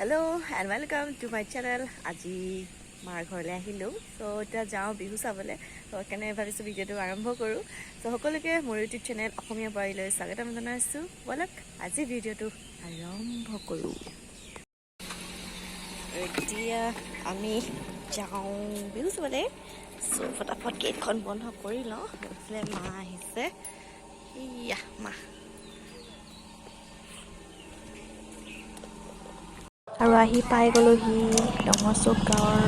Hello and welcome to my channel. আজি মাৰ ঘৰলৈ আহিলোঁ। চ' এতিয়া যাওঁ বিহু চাবলৈ। ত' সেইকাৰণে ভাবিছোঁ ভিডিঅ'টো আৰম্ভ কৰোঁ। চ' সকলোকে মোৰ ইউটিউব চেনেল অসমীয়া বোৱাৰীলৈ স্বাগতম জনাইছোঁ। ব'লক, আজি ভিডিঅ'টো আৰম্ভ কৰোঁ। এতিয়া আমি যাওঁ বিহু চাবলৈ। চ' ফটাফট গেটখন বন্ধ কৰি লওঁ। এইফালে মা আহিছে। ইয়া মা। আৰু আহি পাই গ'লোহি ডঙৰচুক গাঁৱৰ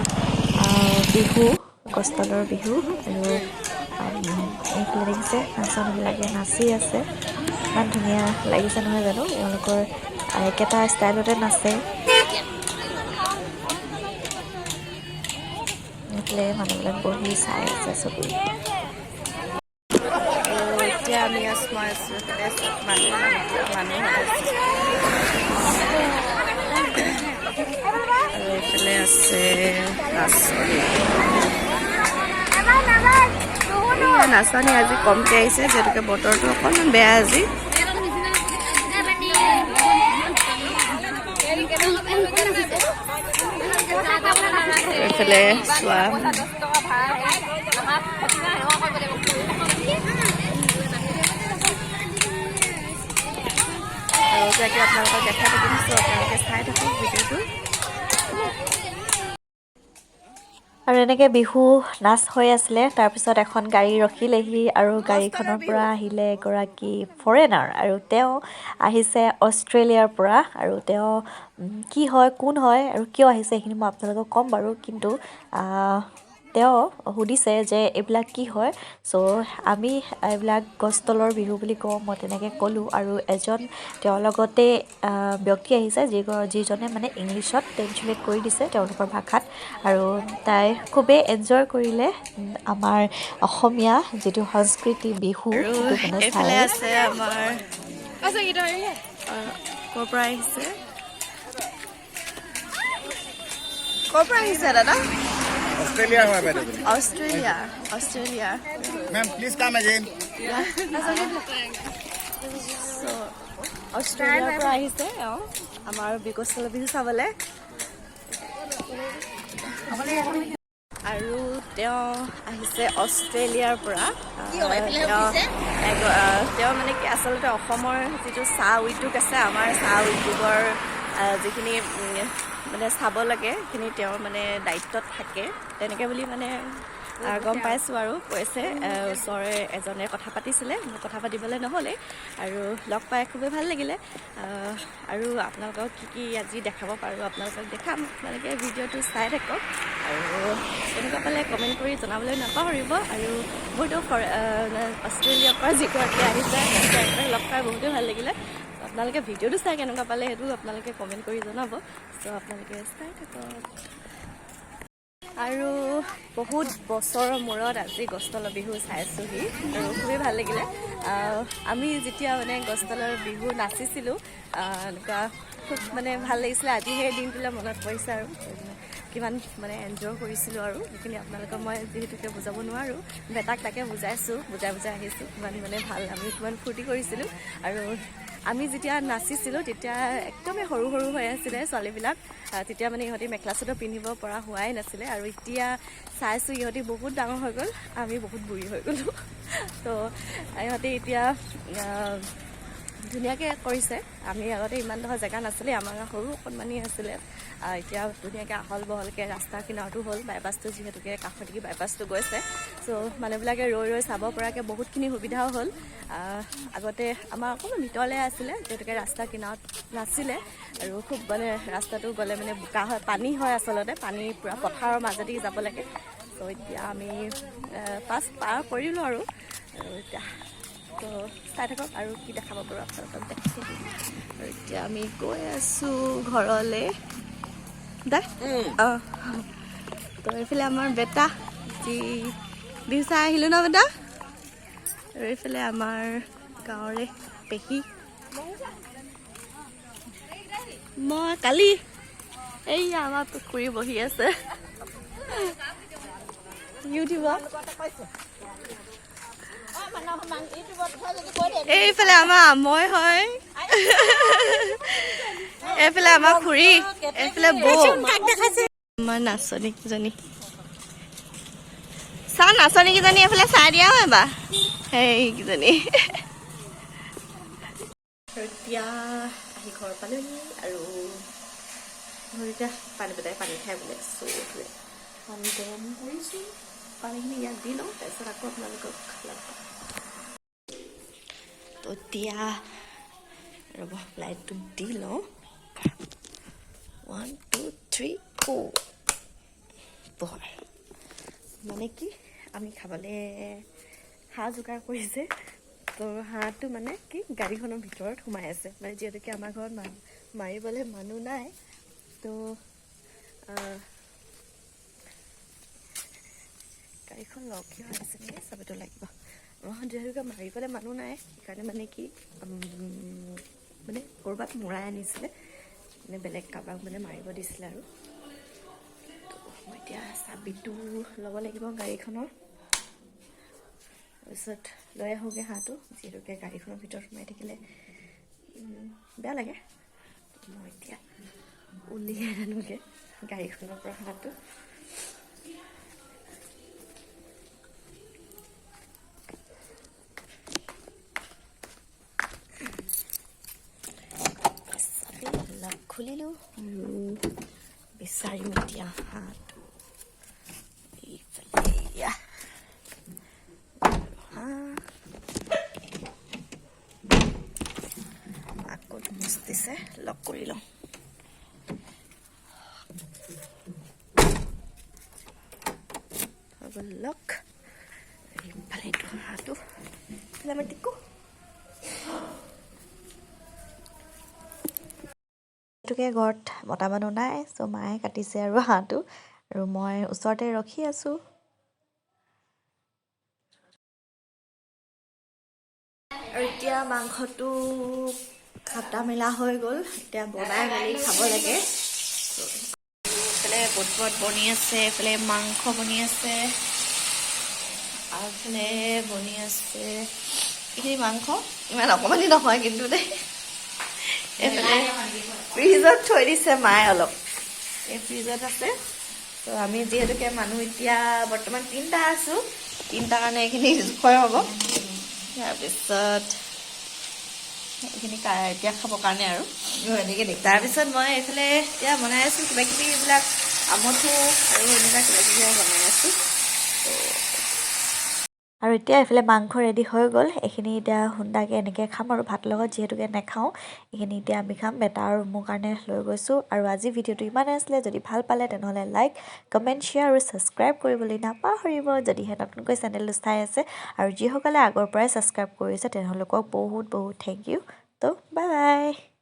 বিহু, গছতলৰ বিহু। আৰু এইফালে দেখিছে, নাচনীবিলাকে নাচি আছে। ইমান ধুনীয়া লাগিছে নহয় জানো? এওঁলোকৰ একেটা ষ্টাইলতে নাচে। এইফালে মানুহবিলাক বহি চাই আছে চবেই। আৰু এতিয়া আমি আছোঁ, মই আছোঁ এইফালে। চব মানুহ মানুহ আছে আৰু এইফালে আছে নাচনী। এইয়া নাচনী আজি কমকৈ আহিছে, যিহেতুকে বতৰটো অকণমান বেয়া আজি। এইফালে চোৱা, আৰু কিবা আপোনালোকক দেখাই থাকিম। চ' আপোনালোকে চাই থাকক ভিডিঅ'টো। আৰু এনেকৈ বিহু নাচ হৈ আছিলে, তাৰপিছত এখন গাড়ী ৰখিলেহি আৰু গাড়ীখনৰ পৰা আহিলে এগৰাকী ফৰেনাৰ। আৰু তেওঁ আহিছে অষ্ট্ৰেলিয়াৰ পৰা। আৰু তেওঁ কি হয়, কোন হয় আৰু কিয় আহিছে, সেইখিনি মই আপোনালোকক ক'ম বাৰু। কিন্তু তেওঁ সুধিছে যে এইবিলাক কি হয়। চ' আমি এইবিলাক গছ তলৰ বিহু বুলি কওঁ, মই তেনেকৈ ক'লোঁ। আৰু এজন তেওঁৰ লগতে ব্যক্তি আহিছে, যিজনে মানে ইংলিছত ট্ৰেঞ্চলেট কৰি দিছে তেওঁলোকৰ ভাষাত। আৰু তাই খুবেই এনজয় কৰিলে আমাৰ অসমীয়া যিটো সংস্কৃতি বিহু, আৰু সেইটো মানে এইফালে চাই। আছে আমাৰ, ক'ৰ পৰা আহিছে, ক'ৰ পৰা আহিছে দাদা? অষ্ট্ৰেলিয়া হয় বাইদেউ। Australia, Australia. Ma'am, please come again. অষ্ট্ৰেলিয়াৰ পৰা আহিছে এওঁ আমাৰ বিকশল বিহু চাবলৈ। আৰু তেওঁ আহিছে অষ্ট্ৰেলিয়াৰ পৰা। তেওঁ মানে কি, আচলতে অসমৰ যিটো চাহ উদ্যোগ আছে, আমাৰ চাহ উদ্যোগৰ যিখিনি মানে চাব লাগে, সেইখিনি তেওঁৰ মানে দায়িত্বত থাকে তেনেকৈ বুলি মানে গম পাইছোঁ। আৰু কৈছে, ওচৰৰে এজনে কথা পাতিছিলে, মোৰ কথা পাতিবলৈ নহ'লেই। আৰু লগ পাই খুবেই ভাল লাগিলে। আৰু আপোনালোকক কি কি আজি দেখাব পাৰোঁ আপোনালোকক দেখাম। আপোনালোকে ভিডিঅ'টো চাই থাকক আৰু কেনেকুৱা পালে কমেণ্ট কৰি জনাবলৈ নাপাহৰিব। আৰু মোৰতো অষ্ট্ৰেলিয়াৰ পৰা যিগৰাকী আহিছে, তেওঁক লগ পাই বহুতেই ভাল লাগিলে। আপোনালোকে ভিডিঅ'টো চাই কেনেকুৱা পালে সেইটো আপোনালোকে কমেণ্ট কৰি জনাব। চ' আপোনালোকে চাই থাকক। আৰু বহুত বছৰৰ মূৰত আজি গছতলৰ বিহু চাইছোঁহি আৰু খুবেই ভাল লাগিলে। আমি যেতিয়া মানে গছতলৰ বিহু নাচিছিলোঁ, এনেকুৱা খুব মানে ভাল লাগিছিলে। আজি সেই দিনটোলৈ মনত পৰিছে আৰু কিমান মানে এনজয় কৰিছিলোঁ। আৰু সেইখিনি আপোনালোকক মই যিহেতুকে বুজাব নোৱাৰোঁ, বেটাক তাকে বুজাইছোঁ, বুজাই বুজাই আহিছোঁ কিমান মানে ভাল, আমি কিমান ফূৰ্তি কৰিছিলোঁ। আৰু আমি যেতিয়া নাচিছিলোঁ তেতিয়া একদমেই সৰু সৰু হৈ আছিলে ছোৱালীবিলাক। তেতিয়া মানে ইহঁতি মেখেলা চাদৰ পিন্ধিব পৰা হোৱাই নাছিলে। আৰু এতিয়া চাইছোঁ ইহঁতি বহুত ডাঙৰ হৈ গ'ল, আমি বহুত বুঢ়ী হৈ গ'লোঁ। তো ইহঁতি এতিয়া ধুনীয়াকৈ কৰিছে। আমি আগতে ইমান ডোখৰ জেগা নাছিলে, আমাৰ সৰু অকণমানি আছিলে। এতিয়া ধুনীয়াকৈ আহল বহলকৈ ৰাস্তা কিনাৰতো হ'ল, বাইপাছটো যিহেতুকে কাষতে বাইপাছটো গৈছে। চ' মানুহবিলাকে ৰৈ ৰৈ চাব পৰাকৈ বহুতখিনি সুবিধাও হ'ল। আগতে আমাৰ অকণমান ভিতৰলৈ আছিলে, যিহেতুকে ৰাস্তা কিনাৰত নাছিলে। আৰু খুব মানে ৰাস্তাটো গ'লে মানে বোকা হয়, পানী হয়, আচলতে পানী পূৰা পথাৰৰ মাজেদি যাব লাগে। চ' এতিয়া আমি পাছ পাৰ কৰিলোঁ। আৰু আৰু এতিয়া তো চাই থাকক আৰু কি দেখাব পাৰোঁ আপোনালোকক দেখাই দিম। আৰু এতিয়া আমি গৈ আছোঁ ঘৰলৈ দা। অঁ, তো এইফালে আমাৰ বেটা, যি বিহু চাই আহিলোঁ ন বেটা? আৰু এইফালে আমাৰ গাঁৱৰে পেহী। মই কালি, এইয়া আমাৰ খুৰী বহি আছে ইউটিউবত। এইফালে আমাৰ আমৈ হয়, এইফালে আমাৰ খুৰী, এইফালে বৌ, আমাৰ নাচনীকেইজনী। চা, নাচনীকেইজনী এইফালে চাই দিয়া হয় বা সেইকেইজনী। আৰু এতিয়া আহি ঘৰ পালোহি আৰু মোৰ এতিয়া পানী পেলাই পানী খাই বোলে চ' পানী গৰম কৰিছোঁ। পানীখিনি ইয়াত দি লওঁ, তাৰপিছত আকৌ আপোনালোকক লগ পাম। তো এতিয়া ৰ'ব, লাইটটো দি লওঁ। One, two, three, four. পোহৰ মানে কি, আমি খাবলৈ হাঁহ যোগাৰ কৰিছে। তো হাঁহটো মানে কি, গাড়ীখনৰ ভিতৰত সোমাই আছে। মানে যিহেতুকে আমাৰ ঘৰত মাৰিবলৈ মানুহ নাই, তো গাড়ীখন লক হৈ আছে নেকি, চাবিটো লাগিব। আমাৰ যিহেতুকে মাৰিবলৈ মানুহ নাই, সেইকাৰণে মানে কি, মানে ক'ৰবাত মৰাই আনিছিলে, মানে বেলেগ কাৰোবাক মানে মাৰিব দিছিলে। আৰু তো মই এতিয়া চাবিটো ল'ব লাগিব গাড়ীখনৰ, তাৰপিছত লৈ আহোঁগৈ হাঁহটো। যিহেতুকে গাড়ীখনৰ ভিতৰত সোমাই থাকিলে বেয়া লাগে। মই এতিয়া উলিয়াই আনোগৈ গাড়ীখনৰ পৰা হাঁহটো। চাবি লক খুলিলোঁ আৰু বিচাৰিম এতিয়া হাঁহটো। এইফালে এয়া হাঁহ। আকৌ ধুমুচ দিছে, লক কৰি লওঁ। হৈ গ'ল লক। এইফালে এইটো হাঁহটো, এইফালে আমাৰ টিকু। যিহেতুকে ঘৰত মতা মানুহ নাই, চ' মায়ে কাটিছে আৰু হাঁহটো আৰু মই ওচৰতে ৰখি আছোঁ। আৰু এতিয়া মাংসটো কাটা মেলা হৈ গ'ল, এতিয়া বনাই মেলি খাব লাগে। এইফালে বুট বনি আছে, এইফালে মাংস বনি আছে আৰু এইফালে বনি আছে এইখিনি মাংস। ইমান অকণমানি নহয় কিন্তু দেই। এইফালে ফ্ৰিজত থৈ দিছে মায়ে অলপ, এই ফ্ৰিজত আছে। তো আমি যিহেতুকে মানুহ এতিয়া বৰ্তমান তিনিটা আছোঁ, তিনিটা কাৰণে এইখিনি জোখৰ হ'ব। তাৰপিছত এইখিনি এতিয়া খাবৰ কাৰণে আৰু তাৰপিছত মই এইফালে এতিয়া বনাই আছোঁ কিবা কিবি, এইবিলাক আমঠু আৰু এনেকুৱা কিবা কিবি বনাই আছোঁ। আৰু এতিয়া এইফালে মাংস ৰেডি হৈ গ'ল। এইখিনি এতিয়া খুন্দাকৈ এনেকৈ খাম আৰু ভাতৰ লগত যিহেতুকে নাখাওঁ, এইখিনি এতিয়া আমি খাম। বেটা আৰু মোৰ কাৰণে লৈ গৈছোঁ। আৰু আজি ভিডিঅ'টো ইমানেই আছিলে। যদি ভাল পালে তেনেহ'লে লাইক, কমেণ্ট, শ্বেয়াৰ আৰু ছাবস্ক্ৰাইব কৰিবলৈ নাপাহৰিব, যদিহে নতুনকৈ চেনেলটো চাই আছে। আৰু যিসকলে আগৰ পৰাই ছাবস্ক্ৰাইব কৰিছে, তেওঁলোকক বহুত বহুত thank U. তো বাই বাই।